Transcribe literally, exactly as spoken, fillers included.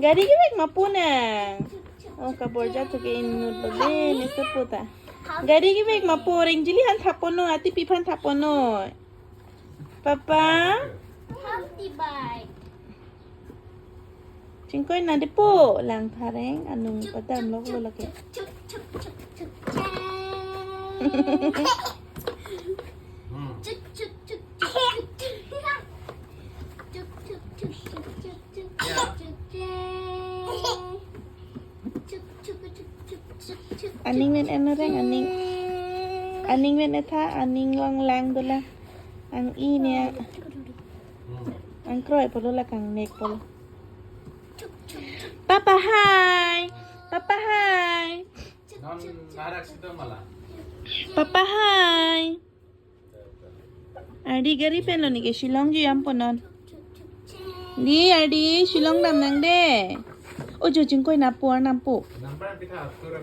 Gari kevek ma po nang? Oh, kaborja tu ke inut babe ne sepo ta. Gari kevek ma po, rengjili han thapono, atipi aphan thapono. Papa? Humpty bike. Chingkoi na di po, lang thareng, anung padam lok lo lake. Aning ven en reng, aning. Aning ven etha, aning long lang dola. Ang-i ne. Ang kroi pulo la kangnek pulo. Papa hai. Papa hai. Non narak sita mala. Papa hai. Adi gari pen lo neke Shillong ju yam po non. Di Adi Shillong dam nang de. O jo chingkoi na po, arnam po. Number kita atur